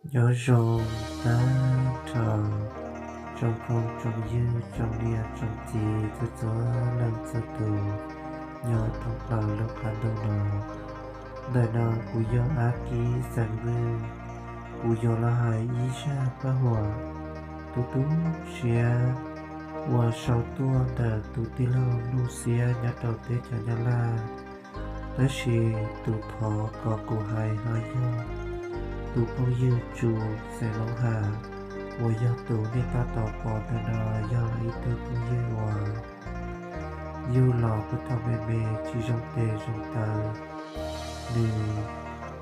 Nyob zoo tag nrho tsoom phooj tsoom ywg tsoom niam tsoom txiv txhua txhua leej txhua tus nyob thoob plaws lub qab ntuj no. Ntawm no kuv yog Ab Kib xeem Vwj, kuv yuav los hais ib zaj paj huam tu tu siab uas sau tuaj ntawm tus tij laug Nuj Xiab nyob rau teb chaws Nyab Laj. Tab sis tus thov kom kuv hais no yog tus phooj ywg Tsu xeem Loob Ham, uas yog tus nej tab tom pom ntawm no, yog ib tug phooj ywg uas yug los puag thaum me me tsis zoo tes zoo taw, nws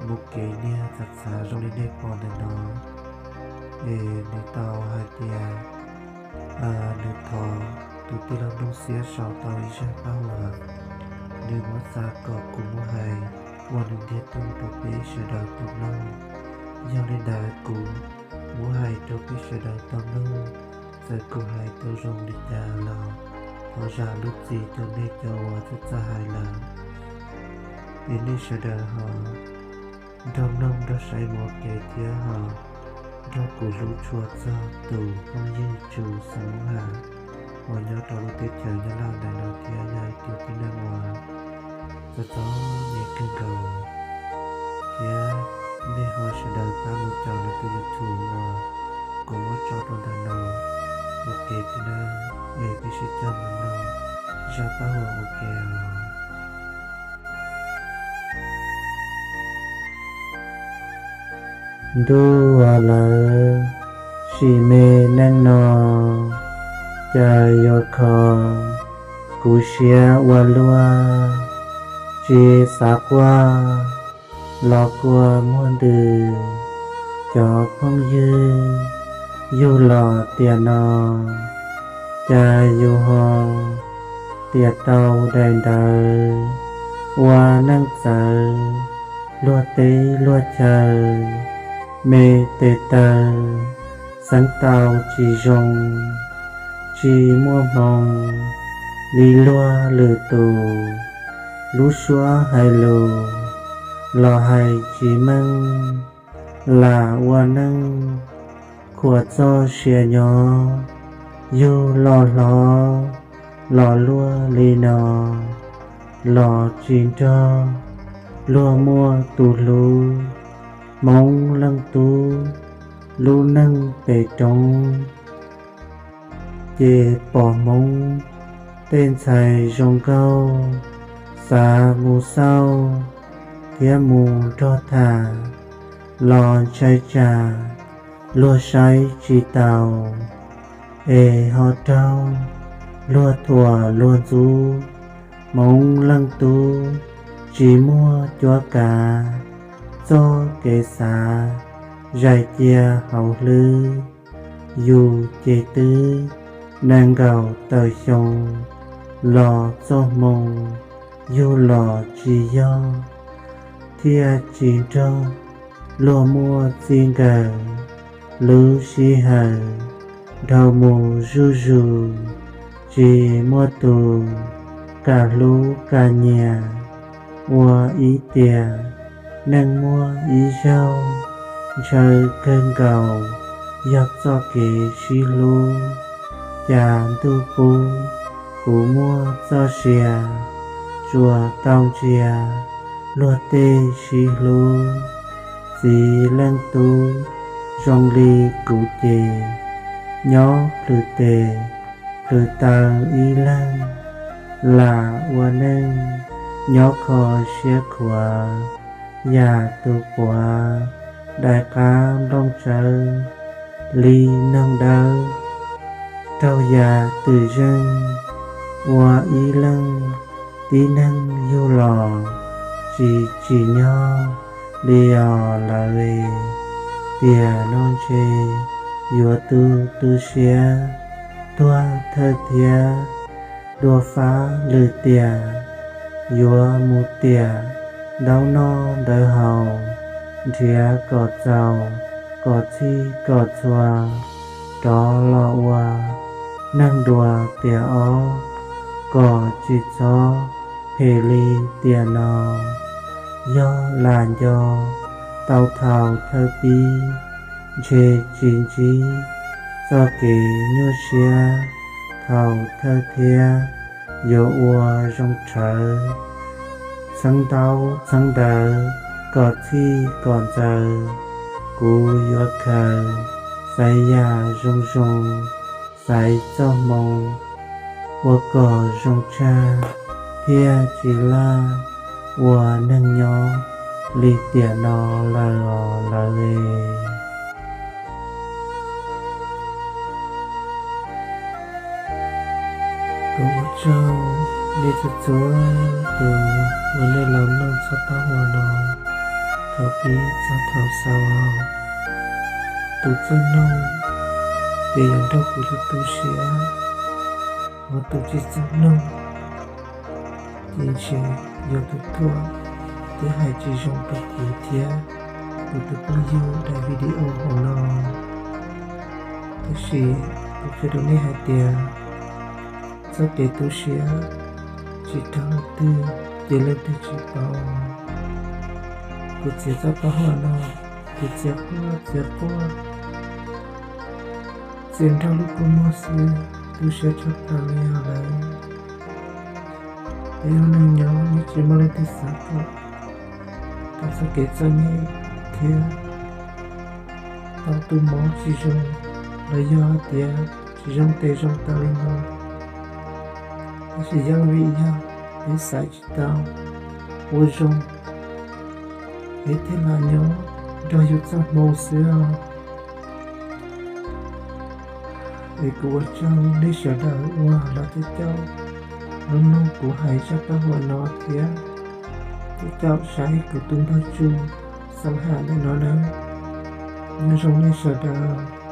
mus kev niag txhav txhav zoo li nej pom ntawm no. Es nws tau hais tias nws thov tus tij laug Nuj Xiab sau tau ib zaj paj huam, nws muab xa kom kuv muab hais ua nws ntiag tug rau peb sawv daws tau mloog. Yog li ntawd kuv muab hais rau peb sawv daws tau mloog, txawm kuv hais tau zoo li cas los thov zam lub txim rau nej cov uas txawj txawj hais lawm. Es nej sawv daws ho nrog mloog nrog saib mus ua ke thiab ho nrog kuv hlub tshua txog tus phooj ywg Tsu xeem Loob Ham uas nyob rau lub teb chaws Nyab Laj ntawm no thiab yog ib tug tib neeg uas txom txom nyem kawg nkaus. Thiab nej ho sawv daws pab mus caum nws tus YouTube uas kuv muab tso rau ntawm no ua ke thiab na. Es peb sib coj mus mloog zaj paj huam ua ke os. Ntuj lawm, sim me neej no cas yuav kho kuv siab ua luaj, tsis xav quaj los quaj muag ntws. Cov phooj ywg, yug los tiam no cas yus ho tiam tau daim ntawv ua neej txawv luag teb luag chaw, me tes taw xeeb tau tsis zoo, tsis muaj hmoo li luag lwm tus, lub suab hais lus los hais tsis meej, lam ua neej khuam txoj sia nyob. Yug los hlob los luaj li no, los tsis nrog luag muaj tus hlub. Hmoob leej tub lub neej pem roob, ces pom Hmoob tej ntxhais zoo nkauj, xav mus xauj thiab mus nrog tham, los ntshai tsam luag saib tsis taus, es ho raug luag thuam luag ntxub. Hmoob leej tub tsis muaj cuab kav, txoj kev xav zais cia hauv hlwb. Yus ces twb nees nkaum tawm xyoo, los txoj hmoo yug los tsis yog, thiaj tsis nrog luag muaj txij nkawm. Lub sij hawm dhau mus zuj zus, tsis muaj tus kam hlub kam nyiam. Ua ib tiam neej muaj ib zaug, ntshaw kawg nkaus yog txoj kev sib hlub. Cas ntuj pub kuv muaj txoj sia, tsuas tau ntsia luag tej sib hlub. Txiv leej tub zoo li kuv ces, nyob plhws tes plhws taw ib leeg, lam ua neej nyob kho siab khuav. Yam tus puav daim qab nplooj tsawb li noog dawb, raug yam twm zeej. Ua ib leeg tib neeg yug los, tsis tsim nyog li os lawv, tiam no ntshe yuav tu tu siab tuag thawj thiab. Dua fab lwm tiam yuav mus tiam, ntaub noj ntawv haus, nrhiav kom txaus kom txhij kom txhua, rov los ua neeg dua tiam ob, kom tsis txhob phem li tiam no. Yog lam nco tau thaum thawj pib, ntshe tsis ntsib txoj kev nyuaj siab thaum thawj thiab yuav ua zoo rhawv, txheeb ntaub txheeb ntawv kom txhij kom ntxaws. Kuv yuav khaws xaiv yam zoo zoo, xaiv txoj hmoo ua kom zoo tshaj thiab tsis laj ua neeg nyob li tiam no lawm os lawv. Kuv ua tsaug nej txhua txhua tus uas nej los mloog txoj paj huam no thaum pib txog thaum xaus. Tus txawj mloog ces yuav nrog kuv tu tu siab, ho tus tsis txawj mloog ces ntshe yuav tu tuaj thiab hais tsis zoo rau kuv thiab kuv tus phooj ywg daim video hauv no. Tab sis kuv qhia rau nej hais tias txoj kev tu siab tsis raug leej twg ces leej twg tsis paub. Kuv txiav txoj paj huam no, kuv txiav quaj txiav quaj, txiav nrog lub kua muag xwb, tu siab tshaj plaws li os lawv. Peb ua neeg nyob yeej tsis muaj leej twg xav kom tau txoj kev txom nyem thiab tau tus mob tsis zoo, los yog hais tias tsis zoo tes zoo taw li no. Tab sis yeej vim yog peb xaiv tsis tau ua zoo, peb thiaj lam nyob nrog yus txoj hmoo xwb os. Es kuv ua tsaug nej sawv daws uas los caum caum mloog mloog kuv hais zaj paj huam no thiab caum caum saib kuv tus npawg Tsu xaus ham ntawm no nawb. Nyob zoo nej sawv daws.